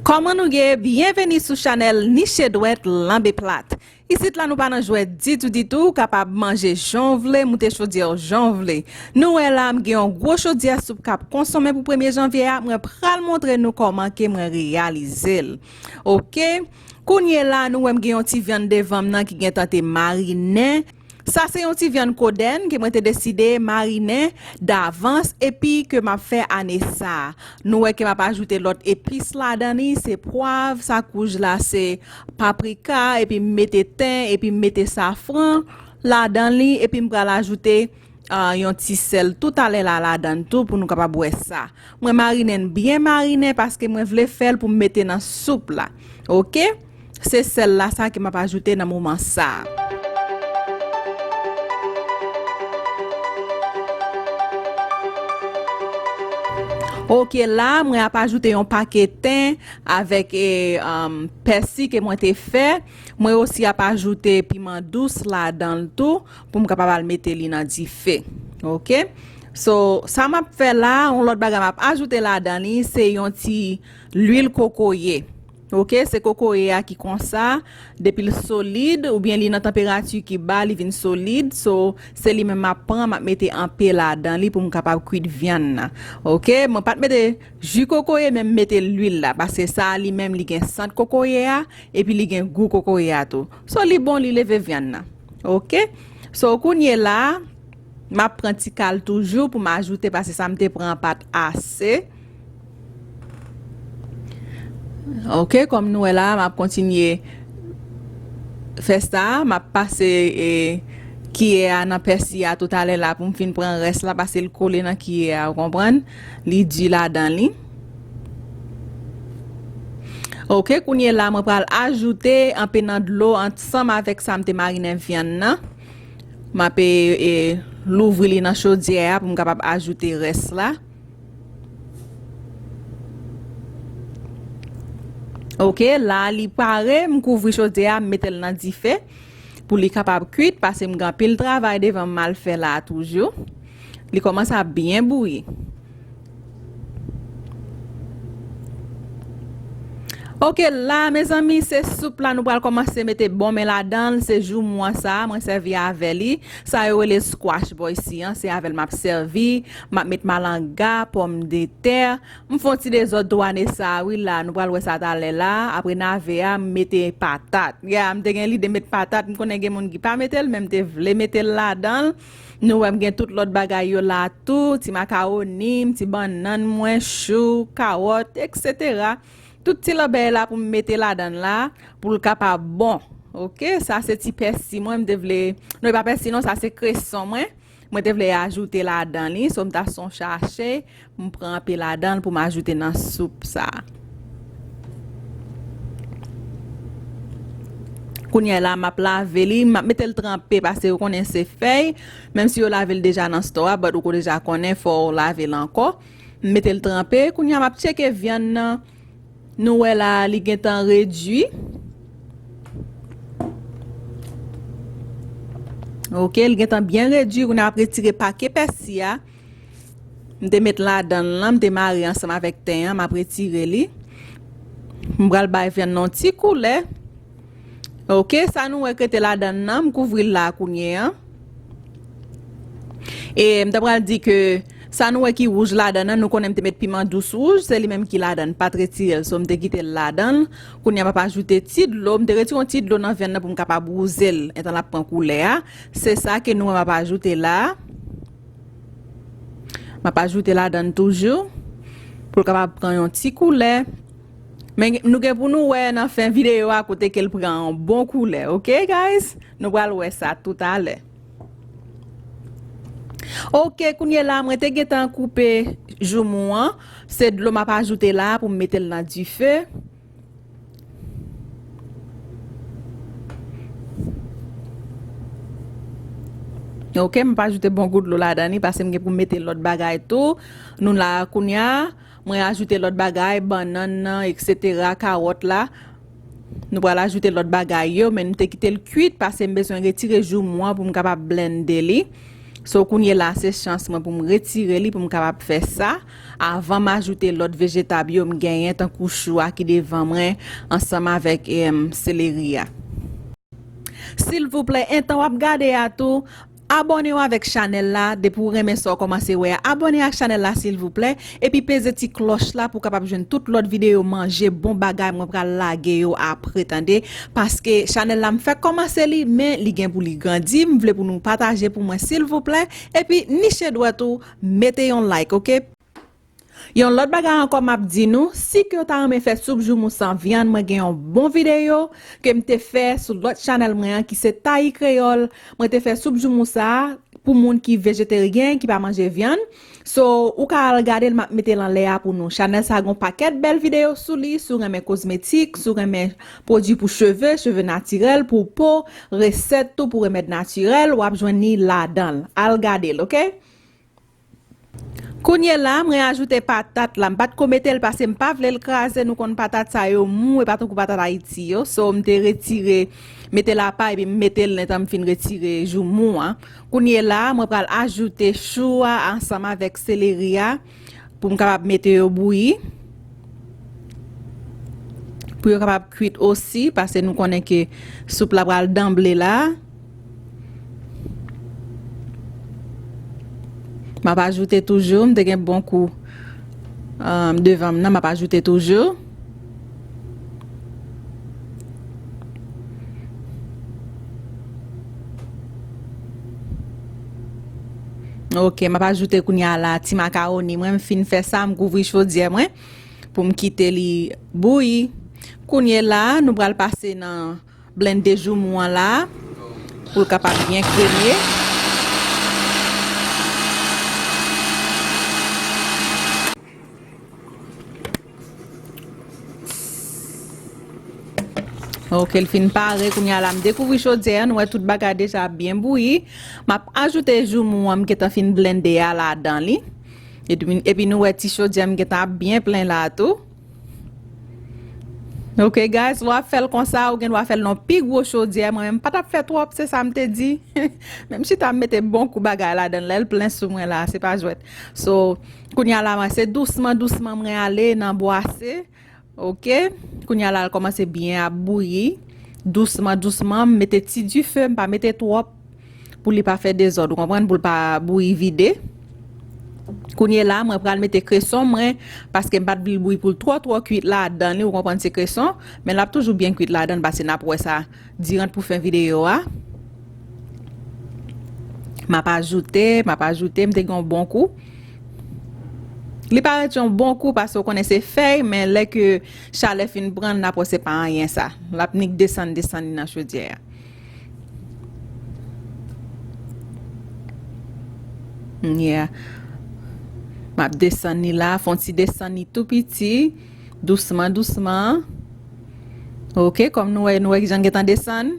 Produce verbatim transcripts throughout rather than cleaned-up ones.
Kòman nou ye? Byenveni sou chanèl Niche Dwèt Lanbe Plat. Isit la nou pa nan jwèt ditou ditou, ou kapab manje jan w vle, moute chodyè w jan w vle. Nou wè la m gen yon gwo chodyè soup k ap konsonmen pou premye janvye a, mwen pral montre nou kòman ke mwen reyalize l. Oke? Kounye la nou wè m gen yon ti vyann devan m nan ki gentan te marinen. Sa se yon ti vyann kodèn ke mwen te deside marinen davans epi ke m ap fè ane sa a. Nou wè ke m ap ajoute lòt epis ladan li, se pwav, sak wouj la se paprika, epi m mete ten, epi m mete safran ladan li, epi m pral ajoute ah, yon ti sèl toutalè la ladan l tou pou nou kapab wè sa. Mwen marinen l byen marinen paske mwen vle fè l pou m mete nan soup la. Oke? Se sèl la sa ke m ap ajoute nan moman sa a. Oke, la mwen ap ajoute yon pake ten avèk e, um, pèsi ke mwen te fè. Mwen osi ap ajoute piman dous ladan l tou pou m kapab al mete li nan dife. Oke? So, sa m ap fè la, yon lòt bagay m ap ajoute ladan li, se yon ti lwil kokoye. Oke? Se kokoye a ki konsa, depi l solid, oubyen li nan tanperati ki ba, li vin solid. So, se li menm m ap pran, m ap mete anpe ladan li pou m kapab kwit vyann nan. Oke? Mwen pa t mete ji kokoye, men m mete lwil la, paske sa a li menm li gen sant kokoye a, epi li gen gou kokoye a tou. So, li bon, li leve vyann nan. Oke? So, kounye la, m ap pran ti kal toujou pou m ajoute, paske sa m te pran pa t ase. Oke, kòm nou wè la, m ap kontinye fè sa, m ap pase, e, kiyè a nan pèsi a toutalè la pou m fin pran rès la, paske l kole nan kiyè a, ou konprann? Li di ladan li. Oke, kounye la, mwen pral ajoute anpe nan dlo ansanm avèk sa m te marinen vyann nan. M ap, e, e, louvri li nan chodyè a pou m kapab ajoute rès la. Oke, la li pare, m kouvri chodyè a, m mete l nan dife pou li kapab kwit, paske m gen anpil travay devan m al fè la toujou. Li kòmanse ap byen bouyi. Oke, la, mezanmi, se soup la nou pral kòmanse mete bon men ladan l. Se joumou an sa, mwen sèvi avè li. Sa yo rele squash, bò, isi an, se avè l m ap sèvi. M ap met malanga, pòmdetè. M fè yon ti dezòd tou ane sa a, wi, la. Nou pral wè sa talè la. Apre nave a, m mete patat. Ya, m te gen lide met patat. M konnen gen moun ki pa mete l, men m te vle mete l ladan l. Nou wè m gen tout lòt bagay yo la tou, ti makawoni m, ti bannann mwen, chou, kawòt, etsetera. Tout ti lanbèy la pou m mete ladan l la, pou l kapab bon. Oke, sa se ti pèsi mwen, m te vle, non, e pa pèsi non, sa se kreson mwen. Mwen te vle ajoute ladan li, so m ta son chache, m pran anpe ladan l pou m ajoute nan soup sa. Kounye a la, m ap lave li, m ap mete l tranpe, paske ou konnen se fèy, menm si yo lave l deja nan store a, but ou ko deja konnen, fò w lave l ankò. M mete l tranpe, kounye a m ap tcheke vyann nan, nou wè la, li gentan redui. Oke, li gentan byen redui, kounye a m ap retire pake pèsi a. M te met ladan l lan, m te mare ansanm avèk ten an, m ap retire li. M pral bay vyann nan yon ti koulè. Oke, sa nou wè k rete ladan l nan, m kouvri l la kounye a. E m ta pral di ke sa nou wè ki wouj ladan l nan, nou konnen m te met piman dous wouj, se li menm ki ladan l, m pa t retire l, so m te kite l ladan l. Kounye a m ap ajoute ti dlo, m te retire yon ti dlo nan vyann nan pou m kapab wouze l, etan l ap pran koulè a. Se sa ke nou wè m ap ajoute la. M ap ajoute ladan l toujou pou l kapab pran yon ti koulè. Men nou gen pou nou wè nan fen videyo a kote ke l pran yon bon koulè, oke, guys? Nou pral wè sa toutalè. Oke, kounye la, mwen te gentan koupe joumou an. Se dlo m ap ajoute la pou m mete l nan dife. Oke, m ap ajoute bon gwo dlo ladan li, paske m gen pou m mete lòt bagay tou. Nou la kounye a, mwen ajoute lòt bagay, bannann nan, etsetera, kawòt la. Nou pral ajoute lòt bagay yo, men nou te kite l kwit, paske m bezwen retire joumou an pou m kapab blende li. So, kounye la, se chans mwen pou m retire li, pou m kapab fè sa, avan m ajoute lòt vejetab yo m genyen, tankou chou a ki devan mwen, ansanm avèk, em, seleri a. Silvouplè, antan w ap gade a tou, abòne w avèk chanèl la, depi w renmen sa w kòmanse wè a. Abòne ak chanèl la, silvouplè, epi peze ti klòch la pou w kapab jwenn tout lòt videyo manje bon bagay mwen pral lage yo apre, tande. Paske chanèl la m fèk kòmanse li, men li gen pou li grandi. M vle pou nou pataje pou mwen, silvouplè. Epi niche dwèt ou, mete yon like, oke? Yon lòt bagay ankò m ap di nou, si ke w ta renmen fè soup joumou san vyann, mwen gen yon bon videyo ke m te fè sou lòt chanèl mwen an, ki se Tayi Kreyòl. Mwen te fè soup joumou sa a pou moun ki vejeteryen, ki pa manje vyann. So, ou ka al gade l, m ap mete l anlè a pou nou. Chanèl sa a gen yon pakèt bèl videyo sou li, si w renmen kozmetik, si w renmen pwodui pou cheve, cheve natirèl, pou po, resèt tou pou remèd natirèl, w ap jwenn li ladan l. Al gade l, oke? Kounye la, mwen ajoute patat la. M pa t ko mete l paske m pa vle l kraze. Nou konn patat sa yo mou, e pa tankou patat Ayiti yo. So, m te retire, mete l apa, epi m mete l nan tan m fin retire joumou an. Kounye la, mwen pral ajoute chou a ansanm avèk seleri a pou m kapab mete yo bouyi. Pou yo kapab kwit osi, paske nou konnen ke soup la pral danble la. M ap ajoute toujou, m te gen bon kou, um, devan m nan, m ap ajoute toujou. Ok, m ap ajoute kounye a la ti makawoni mwen, m fin fè sa, m kouvri chodyè mwen pou m kite li bouyi. Kounye la, nou pral pase nan blende joumou an la, pou l kapab byen kreme. Ok, l fin pare. Kounye a la, m dekouvri chodyè an. Nou wè tout bagay deja byen bouyi. M ap ajoute joumou an m gentan fin blende a ladan li. Epi, epi nou wè ti chodyè m gentan ap byen plen la tou. Ok, guys, w ap fè l konsa, ou gen dwa fè l nan pi gwo chodyè. Mwen menm, m pa t ap fè twòp, se sa m te di. Men m chita m mete bon kou bagay ladan l, lè l plen sou mwen la, se pa jwèt. So, kounye a la, mwen, se dousman, dousman mwen ale nan bwase. Ok? Kounye a la, l kòmanse byen ap bouyi. Dousman, dousman, m mete ti dife, m pa mete twòp. Pou li pa fè dezòd, ou konprann, pou l pa bouyi vide. Kounye la, mwen pral mete kreson mwen, paske m pa t vle l bouyi pou l twò, twò kwit ladan li, ou konprann, se kreson, men l ap toujou byen kwit ladan l, paske n ap wè sa diran pou fen videyo a. M ap ajoute, m ap ajoute, m te gen yon bon kou. Li parèt yon bon kou, paske ou konnen se fèy, men lè ke chalè fin pran l, n ap wè se pa anyen sa. L ap nik desann, desann li nan chodyè a. Yeah. M ap desann li la, fè yon ti desann li tou piti, dousman, dousman. Ok, kòm nou wè, nou wè kijan l gentan desann.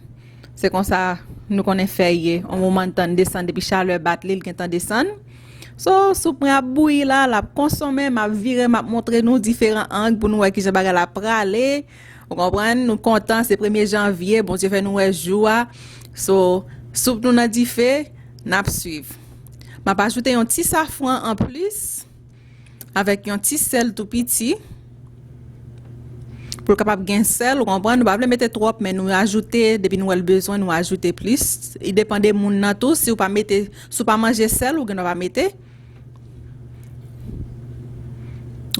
Se konsa nou konnen fèy ye. Yon moman l tann desann, depi chalè bat li, l gentan desann. So, soup mwen ap bouyi la, l ap konsonmen, m ap vire, m ap montre nou diferan ang pou nou wè kijan bagay la prale. Ou konprann? Nou kontan, se premye janvye, Bondye fè nou wè jou a. So, soup nou nan dife, n ap swiv. M ap ajoute yon ti safran anplis, avèk yon ti sèl tou piti, pou l kapab gen sèl, ou konprann? Nou pa vle mete twòp, men nou ajoute, depi nou wè l bezwen, nou ajoute plis. Li depann de moun nan tou, si w pa mete, si w pa manje sèl, ou gen dwa pa mete.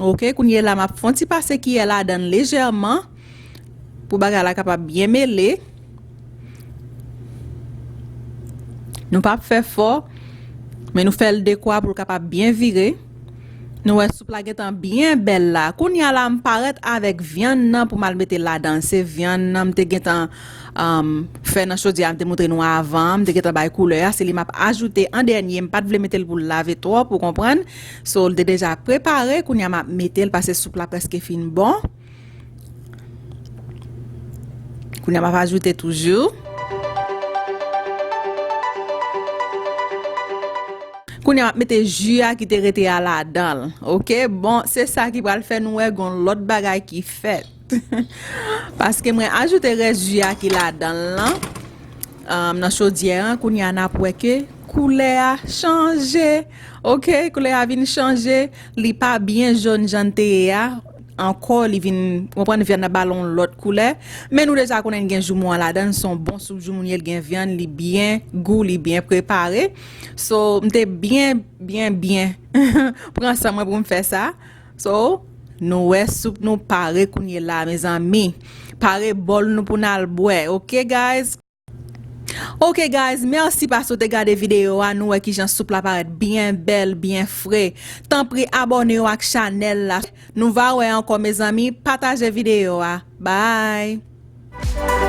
Ok, kounye la, m ap fè yon ti pase kiyè ladan l lejèman, pou bagay la kapab byen mele. Nou p ap fè fò, men nou fè l dekwa pou l kapab byen vire. Nou wè soup la gentan byen bèl la. Kounye a la, m parèt avèk vyann nan pou m al mete ladan l. Se vyann nan m te gentan, um, fè nan chodyè a, m te montre nou avan an, m te gentan bay koulè a. Se li m ap ajoute an dènye. M pa t vle mete l pou l lave twòp, ou konprann. So, l te deja prepare. Kounye a, m ap mete l, paske soup la prèske fin bon. Kounye a, m ap ajoute toujou. Kounye a, m ap mete ji a ki te rete a ladan l. Ok? Bon, se sa ki pral fè nou wè gon lòt bagay ki fèt. Paske mwen ajoute rès ji a ki ladan l lan, um, nan chodyè an. Kounye a, n ap wè ke koulè a chanje. Ok, koulè a vin chanje. Li pa byen jòn jan l te ye a ankò, li vin, w konprann, vyann nan ba l yon lòt koulè. Men nou deja konnen l gen joumou an ladan l, se yon bon soup joumou li ye, l gen vyann, li byen gou, li byen prepare. So, m te byen, byen, byen pran san mwen pou m fè sa. So, nou wè soup nou pare kounye la, mezanmi. Pare bòl nou pou n al bwè, ok, guys? Ok, guys, mèsi paske w te gade videyo a. Nou wè kijan soup la parèt byen bèl, byen fre. Tanpri, abòne w ak chanèl la. Nou va wè ankò, mezanmi. Pataje videyo a. Bye!